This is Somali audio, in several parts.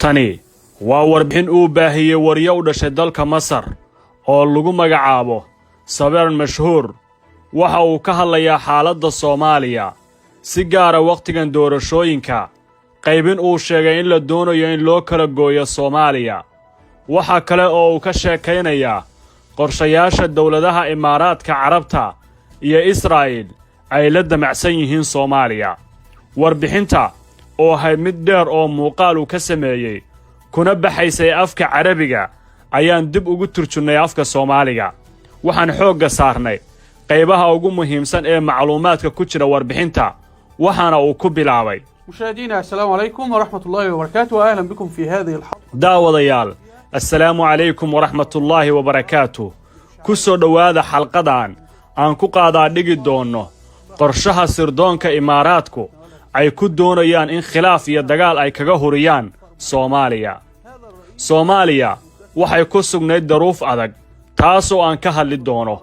Tani waa warbixin uu baahiyey wariye u dhashay dalka Masar oo lagu magacaabo Sabeer Mashhuur. Waxa uu ka hadlayaa xaaladda Soomaaliya, si gaara wakhtigan doorashooyinka, qaybin uu sheegay in la doonayo in loo kala gooyo Soomaaliya. Waxaa kale oo uu ka sheekaynayaa qorshayaasha dowladaha Imaaraadka Carabta iyo Israa'iil ay la damacsan yihiin Soomaaliya. Warbixinta oo ahayd mid dheer oo muuqaal uu ka sameeyey kuna baxaysay afka Carabiga ayaan dib ugu turjunnay afka Soomaaliga. Waxaan xoogga saarnay qaybaha ugu muhiimsan ee macluumaadka ku jira warbixinta. Waxaana uu ku bilaabay: مشاهدينا، السلام عليكم ورحمة الله وبركاته، وأهلا بكم في هذه الحلقة. Daawadayaal, assalaamu calaykum waraxmatullaahi wabarakaatu. Ku soo dhowaada xalqadan aan ku qaadaa dhigi doonno qorshaha sirdoonka Imaaraadku ay ku doonayaan in khilaaf iyo dagaal ay kaga huriyaan Soomaaliya. Soomaaliya waxay ku sugnayd daruuf adag, taasoo aan ka hadli doono.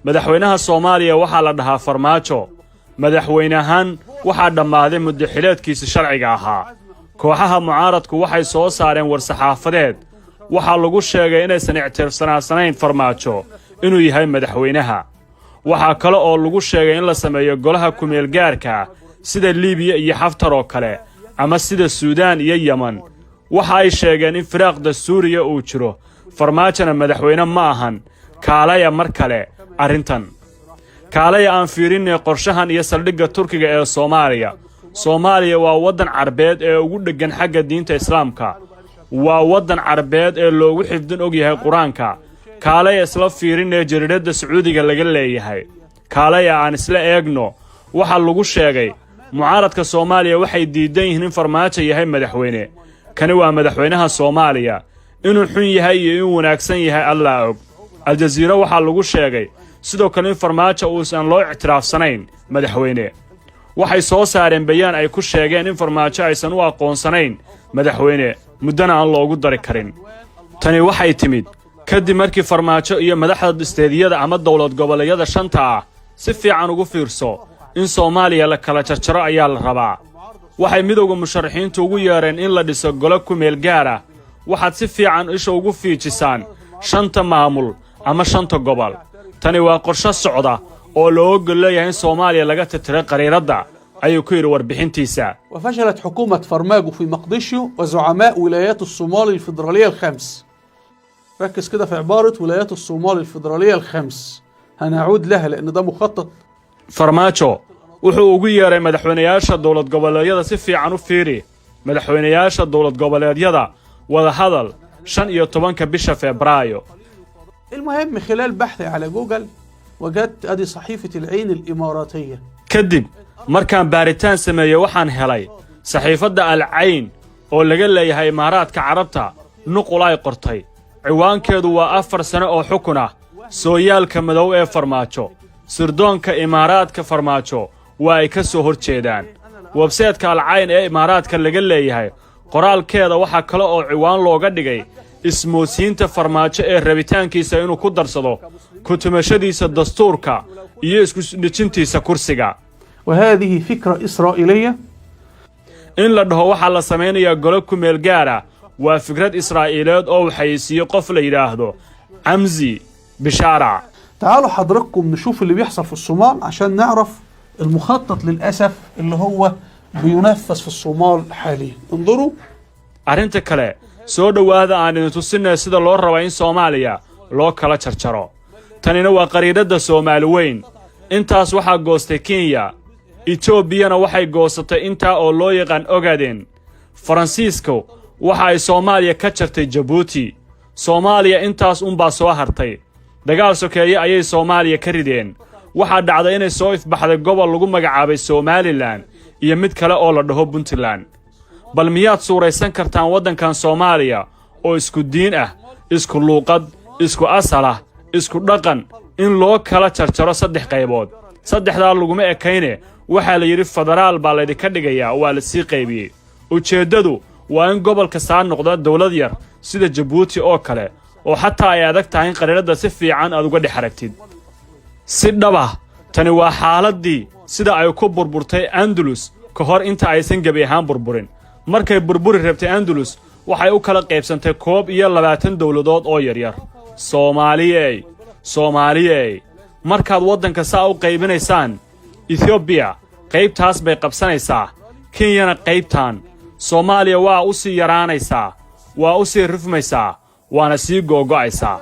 Madaxweynaha Soomaaliya waxaa la dhahaa Farmaajo. Madaxweynahaan waxaa dhammaaday muddaxileedkiisi sharciga ahaa. Kooxaha mucaaradku waxay soo saareen war-saxaafadeed. Waxaa lagu sheegay inaysan ictirafsanaasanayn Farmaajo inuu yahay madaxweynaha. Waxaa kale oo lagu sheegay in la sameeyo golaha kumeelgaarka, sida Liibiya iyo Xaftar oo kale ama sida Suudaan iyo Yemen. Waxa ay sheegeen in firaaq dastuuriya uu jiro, Farmaajona madaxweyne ma ahan. Kaalaya mar kale arrintan, kaalaya aan fiirinay qorshahan iyo saldhigga Turkiga ee Soomaaliya. Soomaaliya waa waddan Carbeed ee ugu dheggan xagga diinta Islaamka, waa waddan Carbeed ee loogu xifdin og yahay Qur-aanka. Kaalaya isla fiirinaya jariiradda Sacuudiga laga leeyahay. Kaalaya aan isla eegno waxaa lagu sheegay. Mucaaradka Soomaaliya waxay diidan yihiin in Farmaajo yahay madaxweyne. Kani waa madaxweynaha Soomaaliya. Inuu xun yahay iyo inuu wanaagsan yahay, Allaa og. Aljaziira waxaa lagu sheegay sidoo kale in Farmaajo uusan loo ictiraafsanayn madaxweyne. Waxay soo saareen bayaan ay ku sheegeen in Farmaajo aysan u aqoonsanayn madaxweyne, muddana aan loogu dari karin. Tani waxay timid kadib markii Farmaajo iyo madaxda isteediyada ama dowlad goboleedyada shanta ah. Si fiican ugu fiirso, in Soomaaliya la kala jarjaro ayaa la rabaa. Waxay Midowda Musharaxiintu ugu yeedheen in la dhiso golo ku meel gaar ah. Waxaad si fiican isha ugu fiijisaan shanta maamul ama shanta gobol. Tani waa qorsho socda oo loo ogol leeyahay in Soomaaliya laga tirtiray qariiradda, ayuu ku yidhi warbixintiisa. وفشلت حكومة فرماجو في مقديشيو وزعماء ولايات الصومال الفيدرالية الخمس. ركز كده في عبارة ولايات الصومال الفيدرالية الخمس، هنعود لها لأن ده مخطط. Farmaajo wuxuu ugu yeedhay madaxweynayaasha dowlad goboleedyada. Si fiican u fiiri, madaxweynayaasha dowlad goboleedyada wadahadal 15-ka bisha Febraayo. المهم، خلال بحثي على جوجل وجدت أدي صحيفة العين الإماراتية. Kadib markaan baaritaan sameeyey, waxaan helay saxiifadda Al Cayn oo laga leeyahay Imaaraadka Carabta nuqul ay qortay. Ciwaankeedu waa "4 sano oo xukun ah, sooyaalka madow ee Farmaajo, sirdoonka Imaaraadka Farmaajo waa ay ka soo hor jeedaan." Website-ka Alcayn ee Imaaraadka laga leeyahay qoraalkeeda waxaa kale oo ciwaan looga dhigay "Ismoodsiinta Farmaajo ee rabitaankiisa inuu ku darsado ku-tumashadiisa dastuurka iyo isku dhejintiisa kursiga." وهذه فكرة إسرائيلية. In la dhaho waxaa la samaynayaa golo ku meel gaara waa fikrad Israa'iileed oo uu xayeysiiyo qof la yidhaahdo Camsi Bishaara. تعالوا حضراتكم نشوف اللي بيحصل في الصومال عشان نعرف المخطط للأسف اللي هو بينفذ في الصومال حاليا. انظروا. Arrinta kale, soo dhowaada aan idin tusinaya sida loo raba in Soomaaliya loo kala jarjaro. Tanina waa qariidadda Soomaali weyn. Intaas waxaa goostay Kenya, Etoobiyana waxay goosatay intaa oo loo yaqaan Ogaden. Faransiisku waxa ay Soomaaliya ka jartay Jabuuti. Soomaaliya intaas unbaa soo hartay. Dagaal sokeeye ayay Soomaaliya ka rideen. Waxaa dhacday inay soo ifbaxday gobol lagu magacaabay Somalilan iyo mid kale oo la dhaho Puntland. Bal miyaad suuraysan kartaan waddankan Soomaaliya oo isku diin ah, isku luuqad, isku asal ah, isku dhaqan, in loo kala jarjaro saddex qaybood? Saddexdaa laguma ekayne, waxaa la yidhi federaal baa laydinka dhigayaa. Waa la sii qaybiyey. Ujeeddadu waa in gobol kastaa noqda dowlad yar sida Jabuuti oo kale, oo xataa ay adag tahay in qariiradda si fiican aad uga dhex aragtid si dhaba. Tani waa xaaladdii sida ay ku burburtay Andalus ka hor inta aysan gebi ahaan burburin. Markay burburi rabtay Andalus, Waxay u kala qaybsantay 21 dowladood oo yaryar. Soomaaliyey, Soomaaliyey, markaad waddanka saa u qaybinaysaan, Etoobiya qaybtaas bay qabsanaysaa, Kenyana qaybtan. Soomaaliya waa u sii yaraanaysaa, waa u sii rifmaysaa, waana sii googo'aysaa.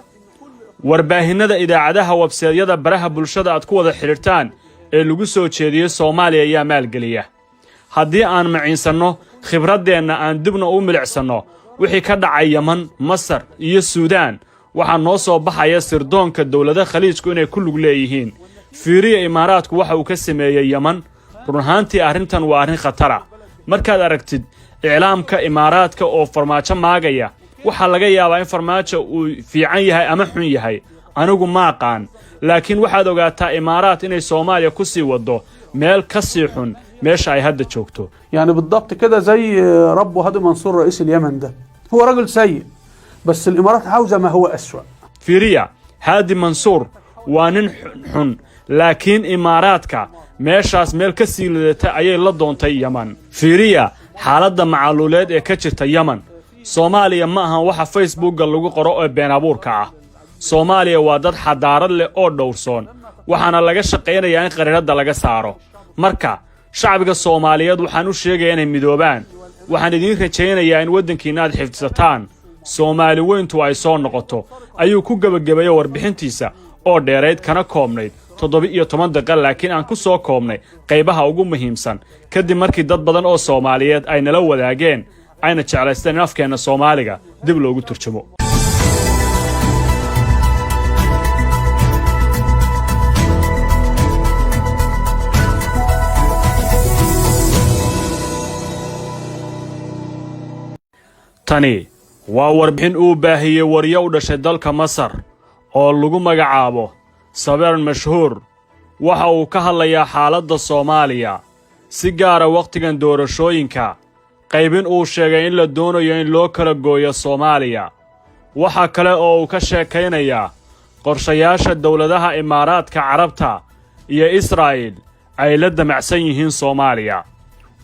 Warbaahinnada, idaacadaha, websaydyada, baraha bulshada aad ku wada xidhiirtaan ee lagu soo jeediyey Soomaaliya ayaa maalgeliya. Haddii aan maciinsanno khibraddeenna, aan dibna u milicsanno wixii ka dhacay Yeman, Masar iyo Suudaan, waxaa noo soo baxaya sirdoonka dowlada Khaliijku inay ku lug leeyihiin. Fiiriya Imaaraadku waxa uu ka sameeyey Yeman. Run ahaantii, arrintan waa arrin khatara. Markaad aragtid iclaamka Imaaraadka oo Farmaajo maagaya, waxaa laga yaabaa in Farmaajo uu fiican yahay ama xun yahay, anigu ma aqaan, laakiin waxaad ogaataa Imaaraat inay Soomaaliya ku sii waddo meel ka sii xun meesha ay hadda joogto. يعني بالضبط كده زي ربه هادي منصور رئيس اليمن، ده هو رجل سيء، بس الامارات عاوزه ما هو اسوأ. Fiiriya, Haadi Mansuur waa nin xun, laakiin Imaaraadka meeshaas meel ka sii lidata ayay la doontay Yeman. Fiiriya xaaladda macaluuleed ee ka jirta Yeman. Soomaaliya ma ahan waxa Facebookga lagu qoro ee been abuurka ah. Soomaaliya waa dad xadaarad leh oo dhowrsoon, waxaana laga shaqaynayaa in qariiradda laga saaro. Marka shacbiga Soomaaliyeed waxaan u sheegayaa inay midoobaan. Waxaan idiin rajaynayaa in waddankiinna aad xifdisataan, Soomaali weyntu ay soo noqoto, ayuu ku gebagabeeyey warbixintiisa oo dheerayd kana koobnayd 17 daqiiqa, laakiin aan ku soo koobnay qaybaha ugu muhiimsan kadib markii dad badan oo Soomaaliyeed ay nala wadaageen, ayna jeclaysteen in afkeenna Soomaaliga dib loogu turjumo. Tani waa warbixin uu baahiyey waryo u dhashay dalka Masar oo lagu magacaabo Sabeer Mashhuur. Waxa uu ka hadlayaa xaaladda Soomaaliya, si gaara wakhtigan doorashooyinka, qaybin uu sheegay in la doonayo in loo kala gooyo Soomaaliya. Waxa kale oo uu ka sheekaynayaa qorshayaasha dowladaha Imaaraadka Carabta iyo Israa'iil ay la damacsan yihiin Soomaaliya.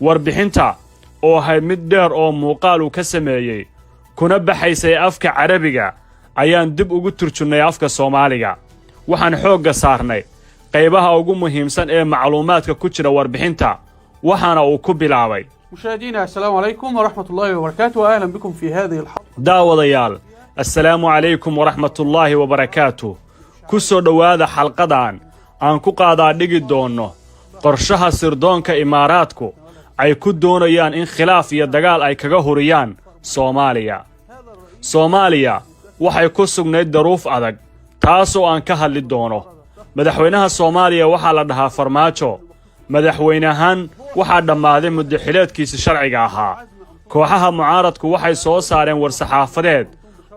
Warbixinta oo ahayd mid dheer oo muuqaal uu ka sameeyey kuna baxaysay afka Carabiga ayaan dib ugu turjunnay afka Soomaaliga. Waxaan xoogga saarnay qaybaha ugu muhiimsan ee macluumaadka ku jira warbixinta, waxaana uu ku bilaabay: مشاهدينا، السلام عليكم ورحمة الله وبركاته، وأهلا بكم في هذه الحلقة. Daawadayaal, assalaamu calaykum waraxmatullaahi wabarakaatu. Ku soo dhowaada xalqadan aan ku qaadaa dhigi doonno qorshaha sirdoonka Imaaraadku ay ku doonayaan in khilaaf iyo dagaal ay kaga huriyaan Soomaaliya. Soomaaliya waxay ku sugnayd daruuf adag, taasoo aan ka hadli doono. Madaxweynaha Soomaaliya waxaa la dhahaa Farmaajo. Madaxweynahaan waxaa dhammaaday muddaxileedkiisi sharciga ahaa. Kooxaha mucaaradku waxay soo saareen war-saxaafadeed.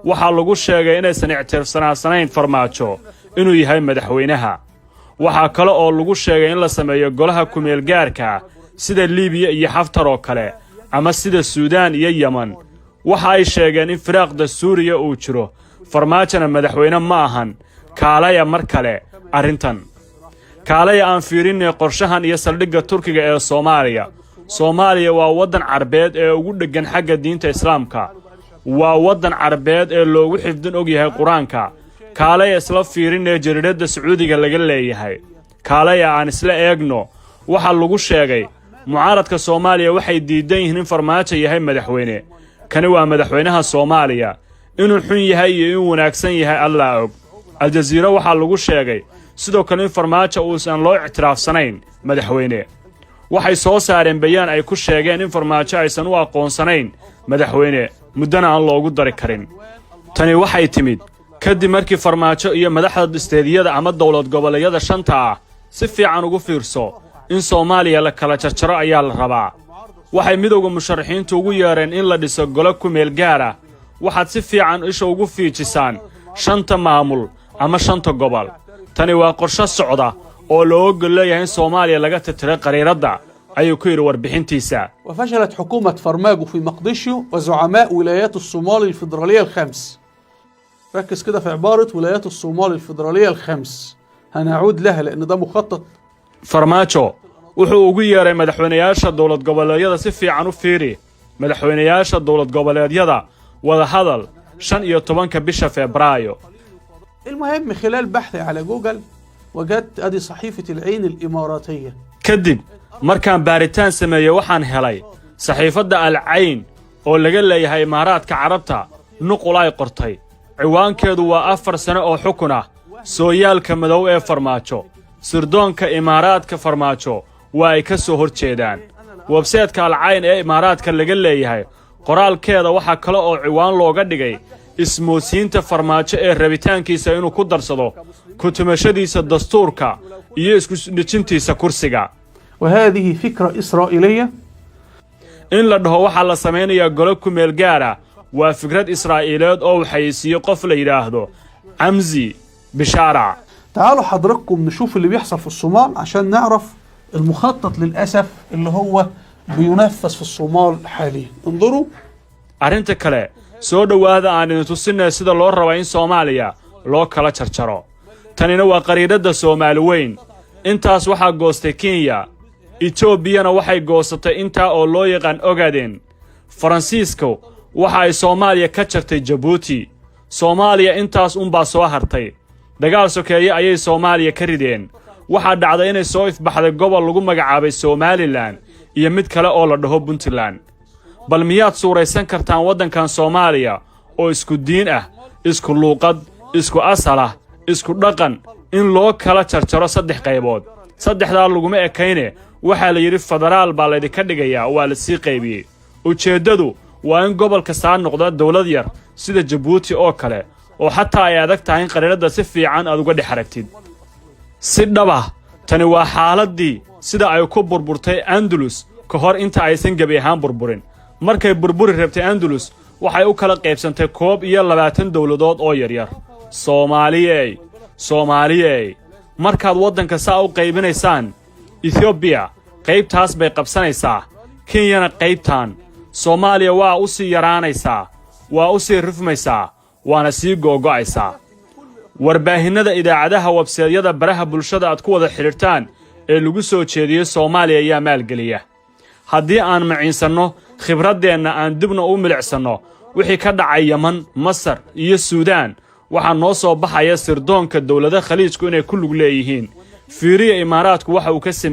Waxaa lagu sheegay inaysan ictirafsanaasanayn Farmaajo inuu yahay madaxweynaha. Waxaa kale oo lagu sheegay in la sameeyo golaha kumeelgaarka, sida Liibiya iyo Xaftar oo kale, ama sida Suudaan iyo Yeman. Waxa ay sheegeen in firaaqda Suuriya uu jiro, Farmaajona madaxweyne ma ahan. Kaalaya mar kale arrintan, kaalaya aan fiirinnay qorshahan iyo saldhigga Turkiga ee Soomaaliya. Soomaaliya waa waddan Carbeed ee ugu dheggan xagga diinta Islaamka, waa waddan Carbeed ee loogu xifdin og yahay Qur-aanka. Kaalaya isla fiirinee jariiradda Sacuudiga laga leeyahay. Kaalaya aan isla eegno waxaa lagu sheegay. Mucaaradka Soomaaliya waxay diidan yihiin in Farmaajo yahay madaxweyne. Kani waa madaxweynaha Soomaaliya. Inuu xun yahay iyo inuu wanaagsan yahay, Allaa og. Aljaziira waxaa lagu sheegay sidoo kale in Farmaajo uusan loo ictiraafsanayn madaxweyne. Waxay soo saareen bayaan ay ku sheegeen in Farmaajo aysan u aqoonsanayn madaxweyne, muddana aan loogu dari karin. Tani waxay timid kadib markii Farmaajo iyo madaxda isteediyada ama dowlad goboleedyada shanta ah. Si fiican ugu fiirso, in Soomaaliya la kala jarjaro ayaa la rabaa. Waxay midowda musharaxiintu ugu yeedheen in la dhiso golo ku-meel gaar ah. Waxaad si fiican isha ugu fiijisaan shanta maamul ama shanta gobol. Tani waa qorsho socda oo loo oggol leeyahay in Soomaaliya laga tirtiray qariiradda, ayuu ku yidhi warbixintiisa. وفشلت حكومة فرماجو في مقدشيو وزعماء ولايات الصومال الفيدرالية الخمس. ركز كده في عبارة ولايات الصومال الفيدرالية الخمس، هنعود لها لأن ده مخطط. Farmaajo wuxuu ugu yeedhay madaxweynayaasha dowlad goboleedyada. Si fiican u fiiri, Madaxweynayaasha dowlad goboleedyada wadahadal 15-ka bisha Febraayo. المهم، خلال بحثي على جوجل وجدت ادي صحيفة العين الإماراتية. Kadib markaan baaritaan sameeyey, waxaan helay saxiifadda Al Cayn oo laga leeyahay Imaaraadka Carabta nuqul ay qortay. Ciwaankeedu waa "4 sano oo xukun ah, sooyaalka madow ee Farmaajo, sirdoonka Imaaraadka Farmaajo waa ay ka soo hor jeedaan." Website-ka Alcayn ee Imaaraadka laga leeyahay qoraalkeeda waxaa kale oo ciwaan looga dhigay "Ismoodsiinta Farmaajo ee rabitaankiisa inuu ku darsado ku-tumashadiisa dastuurka iyo isku dhejintiisa kursiga." وهذه فكرة إسرائيلية. In la dhaho waxaa la samaynayaa golo kumeel gaara waa fikrad Israa'iileed oo uu xayeysiiyo qof la yidhaahdo Camsi Bishaara. تعالوا حضراتكم نشوف اللي بيحصل في الصومال عشان نعرف المخطط للأسف اللي هو بينفذ في الصومال حاليا. انظروا. Arrinta kale, soo dhowaada aan idin tusinaya sida loo raba in Soomaaliya loo kala jarjaro. Tanina waa qariidadda Soomaali weyn. Intaas waxaa goostay Kenya, Etoobiyana waxay goosatay intaa oo loo yaqaan Ogaden. Faransiisku waxa ay Soomaaliya ka jartay Jabuuti. Soomaaliya intaas unbaa soo hartay. Dagaal sokeeye ayay Soomaaliya ka rideen. Waxaa dhacday inay soo ifbaxday gobol lagu magacaabay Somalilan iyo mid kale oo la dhaho Puntland. Bal miyaad suuraysan kartaan waddankan Soomaaliya oo isku diin ah, isku luuqad, isku asal ah, isku dhaqan, in loo kala jarjaro saddex qaybood? Saddexdaa laguma ekayne, waxaa la yidhi federaal baa laydinka dhigayaa. Waa la sii qaybiyey. Ujeeddadu waa in gobol kastaa noqda dowlad yar sida Jabuuti oo kale, oo xataa ay adag tahay in qariiradda si fiican aad uga dhex aragtid si dhaba. Tani waa xaaladdii sida ay ku burburtay Andalus ka hor inta aysan gebi ahaan burburin. Markay burburi rabtay Andalus, waxay u kala qaybsantay 21 dowladood oo yaryar. Soomaaliyey, Soomaaliyey, markaad waddanka saa u qaybinaysaan, Etoobiya qaybtaas bay qabsanaysaa, Kenyana qaybtaan. Soomaaliya waa u sii yaraanaysaa, waa u sii rifmaysaa, waana sii googo'aysaa. Warbaahinnada, idaacadaha, website-yada, baraha bulshada aad ku wada xidhiirtaan ee lagu soo jeediyey Soomaaliya ayaa maalgeliya. Haddii aan maciinsanno khibraddeenna, aan dibna u milicsanno wixii ka dhacay Yeman, Masar iyo Suudaan, waxaa noo soo baxaya sirdoonka dowlada Khaliijku inay ku lug leeyihiin. Fiiriya Imaaraadku waxa uu ka sameeyey.